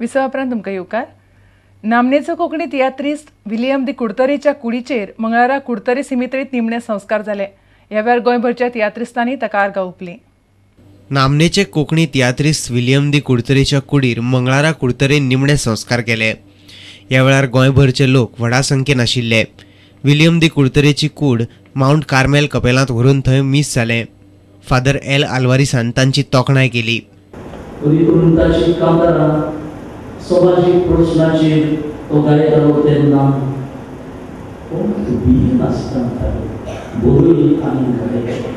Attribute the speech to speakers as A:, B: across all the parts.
A: विसवा उपरांत तुमकां येवकार. नामनेचो कोंकणी तियात्रिस्त विलियम दी कुडतरेच्या कुडीचेर मंगळारा कुडतरे सिमित्रीत निमणे संस्कार जाले. ह्या वेळार गोंयभरच्या तियात्रिस्तांनी ताका आर्गां ओंपलीं.
B: नामनेचे कोंकणी तियात्रिस्त विलियम दी कुडतरेच्या कुडीर मंगळारा कुडतरे निमणे संस्कार केले. ह्या वेळार गोंयभरचे लोक व्हडा संख्येन आशिल्ले. विलियम दी कुडतरेची कूड मावंट कार्मेल कपेलांत व्हरून थंय मीस जालें. फादर एल आल्वारीसान तांची तोखणाय केली.
C: समाजीक प्रश्नाचेर तो गायतालो तेन्ना कोण भिनासतना बरय आनी गायता.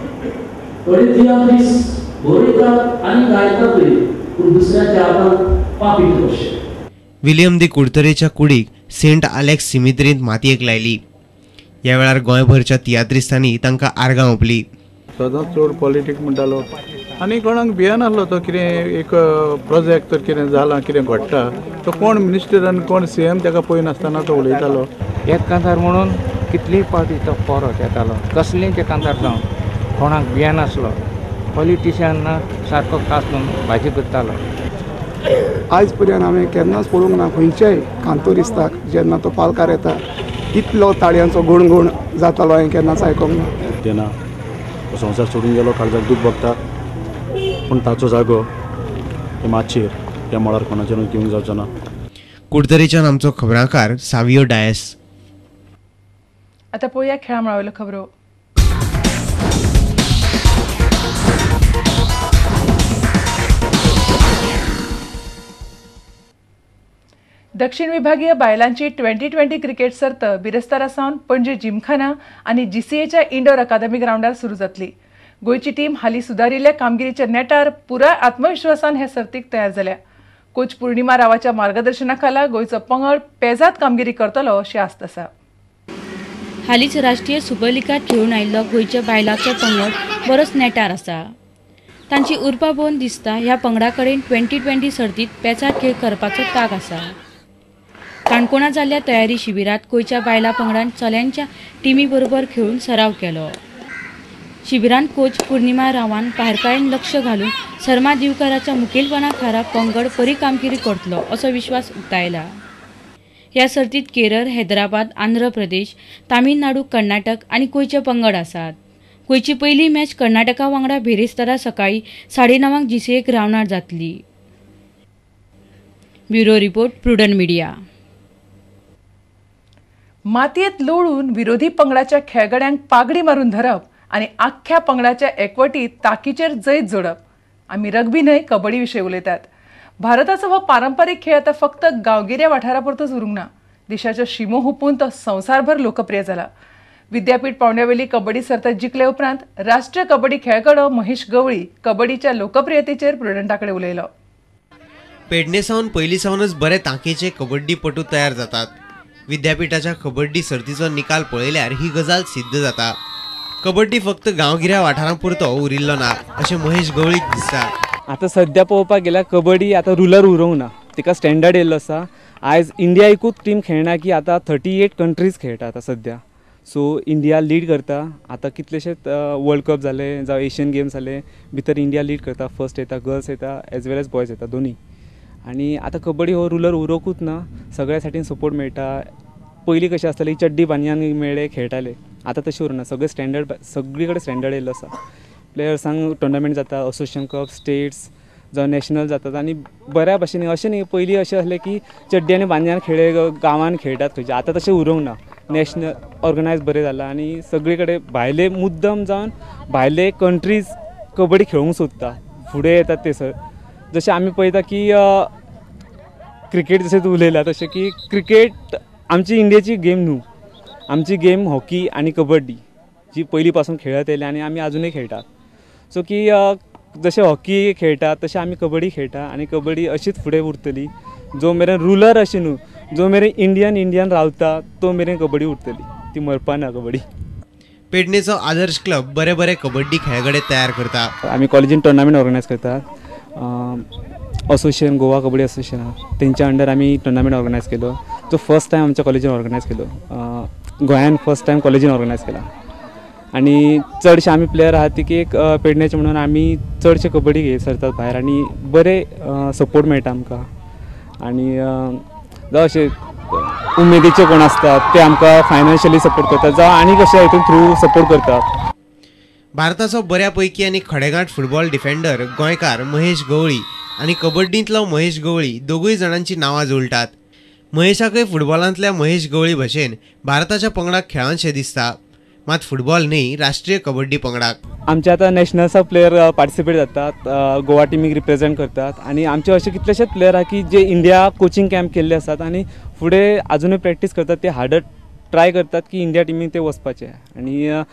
C: थोडे तियात्रिस्त बरयतात आनी गायतातूय, पूण दुसऱ्याच्या हातांत पापीट कशें.
B: विलियम दी कुडतरेच्या कुडीक सेंट आलेक्स सिमित्रींत मातयेक लायली. ह्या वेळार गोंयभरच्या तियात्रिस्तांनी तांकां आर्गां ओंपली.
D: सदांच चड पॉलिटीक म्हणटालो आनी कोणाक भियेनासलो. तो कितें एक प्रोजेक्ट तर कितें जालां, कितें घडटा, तो कोण मिनिस्टर आनी कोण सी एम ताका पळयनासतना तो उलयतालो.
E: एक कांतार म्हणून कितलीय पावटी तो परत येतालो, कसलेंय तें कांतार जावं, कोणाक भियेनासलो. पॉलिटिशियनाक सारको खास भाजी करतालो.
F: आयज पर्यंत हांवें केन्नाच पळोवंक ना खंयच्याय कांतोरिस्ताक जेन्ना तो पालकार येता इतलो ताळयांचो गुणगुण जातालो हांवें केन्नाच आयकूंक ना.
G: तेन्ना संवसार सोडून गेलो, काळजाक दूख भोगता, पूण ताचो जागो हे माचयेर ह्या मळार कोणाच्यानूच घेवंक जावचो ना.
B: कुडतरेच्यान आमचो खबराकार सावियो डायस.
A: आतां पळोवया खेळा मळावयल्यो खबरो. दक्षिण विभागीय बायलांची 2020 क्रिकेट सर्त बिरेस्तारा सावन पणजे जिमखाना आनी जीसीएच्या इंडोर अकादमी ग्रावंडार सुरू जातली. गोंयची टीम हालीं सुदारिल्ल्या कामगिरीच्या नेटार पुराय आत्मविश्वासान हे सर्तीक तयार जाल्या. कोच पूर्णिमा रावाच्या मार्गदर्शना खाला गोंयचो पंगड पेजात कामगिरी करतलो अशी आस्त आसा.
H: हालींच राष्ट्रीय सुपर लिगांत खेळून आयिल्लो गोंयच्या बायलांचो पंगड बरोच नेटार आसा. तांची उर्बा पळोवन दिसता ह्या पंगडा कडेन 2020 सर्तींत पेजाद खेळ करपाचो ताक आसा. काणकोणा जाल्ल्या तयारी शिबिरांत गोंयच्या बायलां पंगडान चल्यांच्या टिमी बरोबर खेळून सराव केलो. शिबिरांत कोच पूर्णिमा रावान बारकायेन लक्ष घालून शर्मा दिवकराच्या मुखेलपणा खाला पंगड बरी कामगिरी करतलो असो विश्वास उक्तायला. ह्या सर्तींत केरळ, हैदराबाद, आंध्र प्रदेश, तामिळनाडू, कर्नाटक आनी गोंयचे पंगड आसात. गोंयची पयली मॅच कर्नाटका वांगडा बिरेस्तारा सकाळी 9:30 जीसीए ग्रावंडार जातली. Bureau report, Prudent media.
A: मातयेंत लोळून विरोधी पंगडाच्या खेळगड्यांक पागडी मारून धरप आनी आख्ख्या पंगडाच्या एकवटीत ताकीचेर जैत जोडप. आमी रग्बी न्हय, कबड्डी विशय उलयतात. भारताचो हो पारंपारीक खेळ आतां फक्त गांवगिऱ्या वाठारा पुरतोच उरूंक ना, देशाच्यो शिमो हुपून तो संवसारभर लोकप्रिय जाला. विद्यापीठ पावंड्यावेली कबड्डी सर्त जिखले उपरांत राष्ट्रीय कबड्डी खेळगडो महेश गवळी कबड्डीच्या लोकप्रियतेचेर प्रुडंटा कडेन उलयलो.
B: पेडणे सावन पयलीं सावनच बरे तांकीचे कबड्डीपटू तयार जातात. विद्यापीठाच्या कबड्डी सर्तीचो निकाल पळयल्यार ही गजाल सिद्ध जाता. कबड्डी फक्त गांवगिऱ्या वाठारां पुरतो उरिल्लो ना अशें महेश गवळीक दिसता.
I: आतां सद्या पळोवपाक गेल्यार कबड्डी आतां रुलर उरोवंक ना, तिका स्टँडर्ड येयल्लो आसा. आयज इंडिया एकूच टीम खेळना की आतां 38 कंट्रीज खेळटा आतां सद्या. सो इंडिया लीड करता. आतां कितलेशेच वर्ल्ड कप जाले जावं एशियन गेम्स जाले, भितर इंडिया लीड करता. फर्स्ट येता, गर्ल्स येता एज वेल एज बॉयज येता दोनूय. आनी आतां कबड्डी हो रुलर उरोकूच ना, सगळ्या सायडीन सपोर्ट मेळटा. पयलीं कशें आसतालें, चड्डी बानयान मेळ्ळे खेळटाले, आतां तशें उरना. सगळें स्टँडर्ड, सगळी कडेन स्टँडर्ड येयल्लो आसा. प्लेयर्सांक टुर्नामेंट जाता, असोसिएशन कप, स्टेट्स जावं नॅशनल जातात आनी बऱ्या भाशेन. अशें न्ही पयलीं अशें आसलें की चड्डी आनी बानयान खेळ गांवान खेळटात खंयचे, आतां तशें उरोवंक ना. नॅशनल ऑर्गनायज बरें जालां आनी सगळे कडेन भायले मुद्दम जावन भायले कंट्रीज कबड्डी खेळूंक सोदता, फुडें येतात ते सर. जशें आमी पळयता की क्रिकेट जशें तूं उलयला तशें की क्रिकेट आमची इंडियेची गेम न्हू, आमची गेम हॉकी आनी कबड्डी जी पयलीं पासून खेळत येयल्या आनी आमी आजुनूय खेळटात. सो की जशें हॉकी खेळटात तशें आमी कबड्डी खेळटा आनी कबड्डी अशीच फुडें उरतली. जो मेरेन रुलर अशें न्हू, जो मेरेन इंडियन इंडियन रावता तो मेरेन कबड्डी उरतली, ती मरपा ना कबड्डी.
B: पेडणेचो आदर्श क्लब बरे बरे कबड्डी खेळगडे तयार करता.
I: आमी कॉलेजीन टुर्नामेंट ऑर्गनायज करतात. असोसिएशन, गोवा कबड्डी असोसिएशन तेंच्या अंडर आमी टुर्नामेंट ऑर्गनायज केलो. जो फर्स्ट टायम आमच्या कॉलेजीन ऑर्गनायज केलो, गोंयान फर्स्ट टायम कॉलेजीन ऑर्गनायज केला. आनी चडशे आमी प्लेयर आहात ती की एक पेडण्याचे म्हणून आमी चडशे कबड्डी घेत सरतात भायर आनी बरे सपोर्ट मेळटा आमकां. आनी जावं अशे उमेदीचे कोण आसतात ते आमकां फायनान्शियली सपोर्ट करतात, जावं आनी कशे हितून थ्रू सपोर्ट करतात.
B: भारताचो बऱ्या पैकी आनी खडेगांठ फुटबॉल डिफेंडर गोंयकार महेश गवळी आनी कबड्डींतलो महेश गवळी दोगूय जाणांची नांवां जुळटात. महेशाकय फुटबॉलांतल्या महेश गवळी भशेन भारताच्या पंगडाक खेळांशें दिसता, मात फुटबॉल न्हय राष्ट्रीय कबड्डी पंगडाक.
I: आमचे आतां नॅशनल्सा प्लेयर पार्टिसिपेट जातात, गोवा टिमीक रिप्रेजेंट करतात आनी आमचे अशे कितलेशेच प्लेयर आहा की जे इंडिया कोचिंग कॅम्प केल्ले आसात आनी फुडें आजुनूय प्रॅक्टीस करतात, ते हार्डर ट्राय करतात की इंडिया टिमीक ते वचपाचे. आनी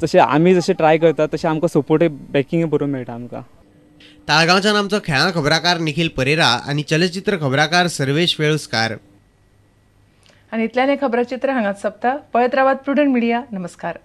I: तशें आमी जशें ट्राय करतात तशें आमकां सपोर्टय बॅकिंगय बरो मेळटा आमकां.
B: ताळगांवच्यान आमचो खेळां खबराकार निखील परेरा आनी चलचित्र खबराकार सर्वेश वेळुस्कार.
A: आनी इतल्यान हें खबराचित्र हांगाच सोंपता. पळयत रावात प्रुडंट मिडिया. नमस्कार.